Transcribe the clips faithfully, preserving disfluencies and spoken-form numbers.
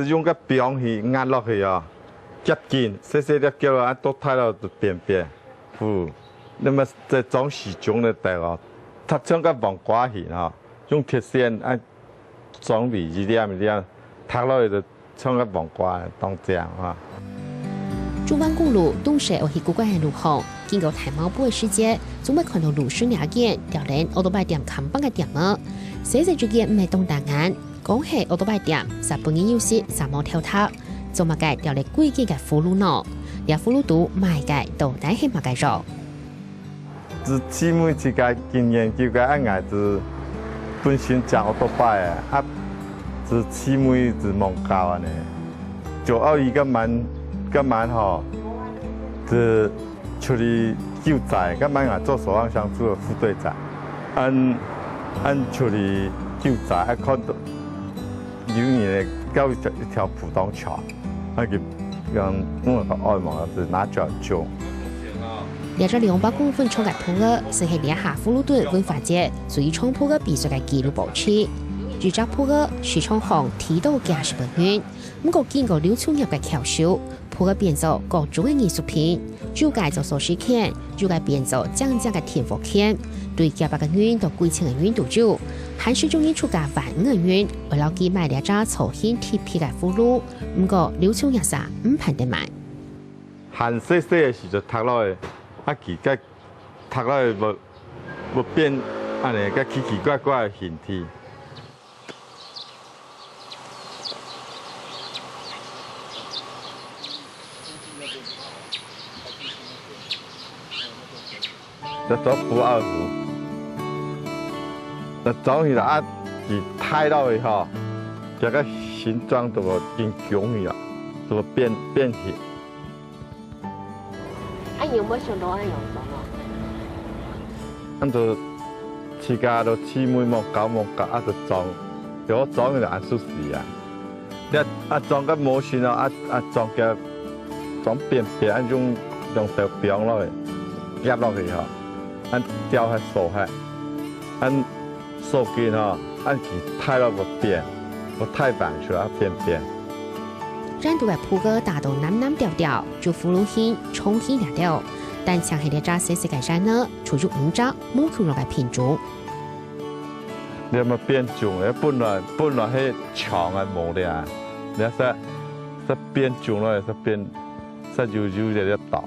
係用个枋去壓落去哦，夾緊，細細粒夾落，啊，到大了就扁扁，呼，那麼再裝時鐘个袋哦，它像个黃瓜形哦，用鐵線啊，裝尾一粒一粒，䌈落去就像个黃瓜當靚啊。 竹灣公路東勢愛去古關个路項，經過大茅埔个時節，總會看到路脣這間吊等奧多拜店看板个店仔。細細隻間毋係當打眼，講係奧多拜店，煞分人又食煞無頭忒。做麼个吊了幾間个葫蘆呢？這葫蘆肚賣个到底係麼个肉？ 係姊妹自家經營，就个恁樣係本身正奧多拜个，啊，係姊妹係罔教恁呢。就奧一个蠻个蠻吼，係出去救災，个蠻啊做守望相助个副隊長，恁恁出去救災，還看到有人个搞一條普通橋。 啊，佢用用个愛慕係拿轉種。這隻兩百公分長个瓠仔，係這下葫蘆墩文化節水上瓠仔比賽个紀錄保持。一隻瓠仔市場項提到幾十萬銀，毋過經過劉秋月个巧手，瓠仔變做各種个藝術品。 有个做鎖匙圈，有个變做靚靚个電火圈，對幾百个銀到幾千个銀都有。還係有人出價萬五个銀，為了佢買這隻造型特別个葫蘆。毋過劉秋月煞毋盼得買。還細細个時就䌈落去，啊，佢个䌈落去會會變恁呢个奇奇怪怪个形體。 就做不二虎。就裝起來啊，佢䌈落去吼，這个形狀都會緊弓去啊，都會變變形。啊，你有無想到愛仰般裝啊？恁就自家都姊妹罔教罔教啊，就裝，就裝起來恁舒適啊。 這啊裝个模型哦，啊啊裝个裝扁扁，啊用用手放落去，夾落去吼，啊吊下鎖下，啊鎖緊吼，啊佢䌈落會扁，會䌈橫出來扁扁。𠊎等个瓠仔打到淰淰吊吊，就葫蘆形、長形這兜，但淨係這隻細細个𠊎等，就有五隻無共樣个品種。 這麼變種，本來本來係長个無了，這煞煞變種了，煞變煞幼幼个了倒。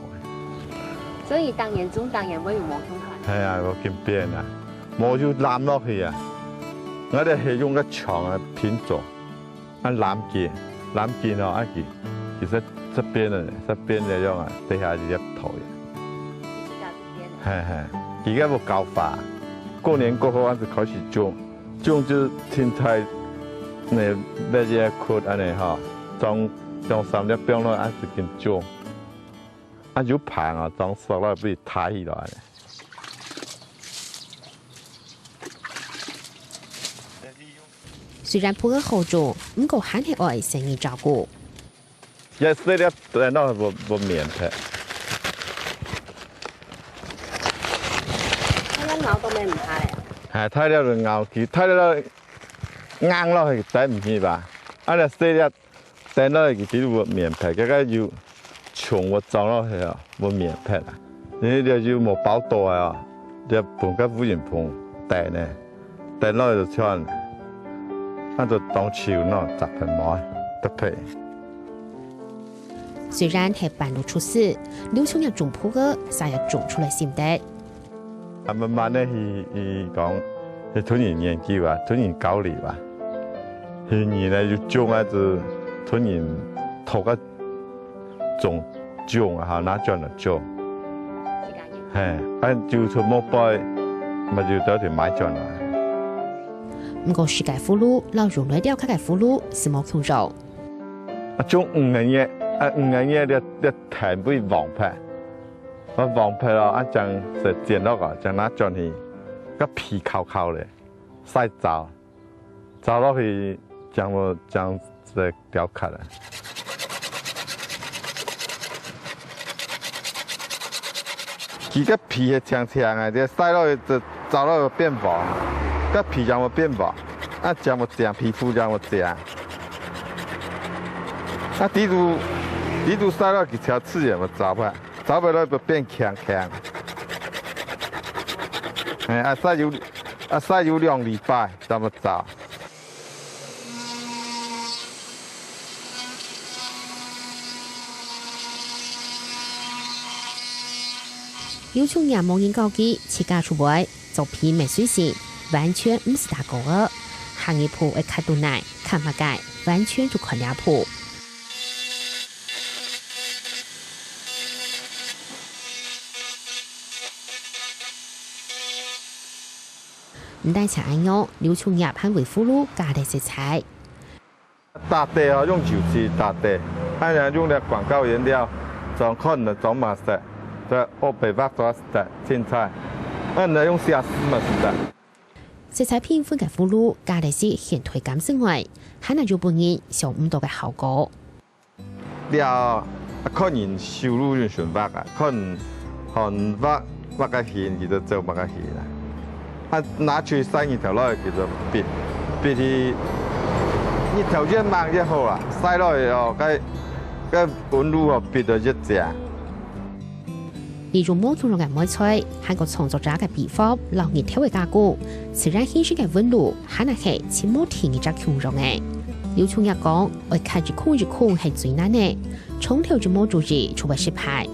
所以當然種當然會有無共款。係啊，無緊變啊，無就濫落去啊。𠊎這係用个長个品種。 啊濫緊，濫緊吼，啊佢其實這邊个，這邊个樣啊，底下一粒頭呀。係係，佢个無搞法，過年過後啊就開始種，種就凊彩，那那些ขุ恁呢吼，種種三粒放落啊就緊種，啊有棚啊，種熟了被抬起來。 雖然瓠仔好種，毋過還係愛細人照顧。這細粒等到無無面皮。佢个咬到咩毋怕咧？係，大粒就咬佢，大粒硬落去，帶毋去吧？啊，這細粒 等到佢就會面皮，這个有蟲會裝落去哦，會面皮啊。因為這有無包到个哦，這分个烏蠅蟲叮呢，叮落去就穿，啊就當樹喏，摘皮毛，特別。雖然係半路出師，劉秋月種瓠仔，煞也種出來心得。 啊，慢慢个去，去講，去同人研究啊，同人交流啊。去人呢，有種啊，就同人討个種，種啊，哈，拿轉來種。係，啊，就出目標，嘛就到時買轉來。毋過，食个葫蘆，摎用來雕刻个葫蘆，係無共樣。啊，種五個月，啊，五個月，這，這田會黃皮。 啊，黃皮咯，啊，正係剪落啊，正拿轉去，个皮烤烤咧，曬燥，燥落去，正會，正係雕刻啊。佢个皮係青青个，這曬落去，這燥落去變黃，个皮正會變黃，啊，正會靚，皮膚正會靚。啊，底肚，底肚曬落去，佢自然會燥啊，燥啊落就變輕輕。哎，啊，曬有，啊，曬有兩禮拜，正會燥。劉秋月無人教佢，自家就會。 作品乜隨性，完全毋使打稿仔。下一步愛刻到哪，刻麼个，完全就看這步。毋單淨恁樣，劉秋月還為葫蘆加了色彩。 打底哦，用油漆打底，還有用了廣告顏料，裝可能裝麼色，這烏白畫做色，凊彩，嗯，用寫字麼色。色彩繽紛个葫蘆，加了些現代感之外，還有分人想毋到个效果。了，啊，看人手路用選擇啊，看 看畫，畫个形，佢就做麼个形啊。啊，拿出去晒日頭落去，佢就必，必去，日頭越猛越好啊，晒落去哦，該，該溫度哦，必到越強。利用無共樣个媒材，還過創作者个筆法，摎日頭个加工，自然形成个紋路，還係盡無第二隻共樣个。劉秋月講，愛刻一空一空係最難个，長透一無注意就會失敗。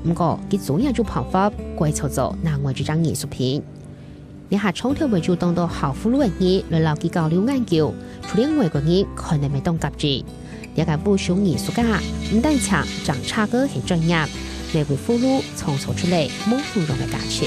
毋過，佢總也有辦法改造做另外一隻藝術品。這下長透會有當多好葫蘆个人來摎佢交流研究，就連外國人看了乜當合意。這個無手藝術家，毋單淨掌握个係專業，乜為葫蘆創造出來無共樣个價值。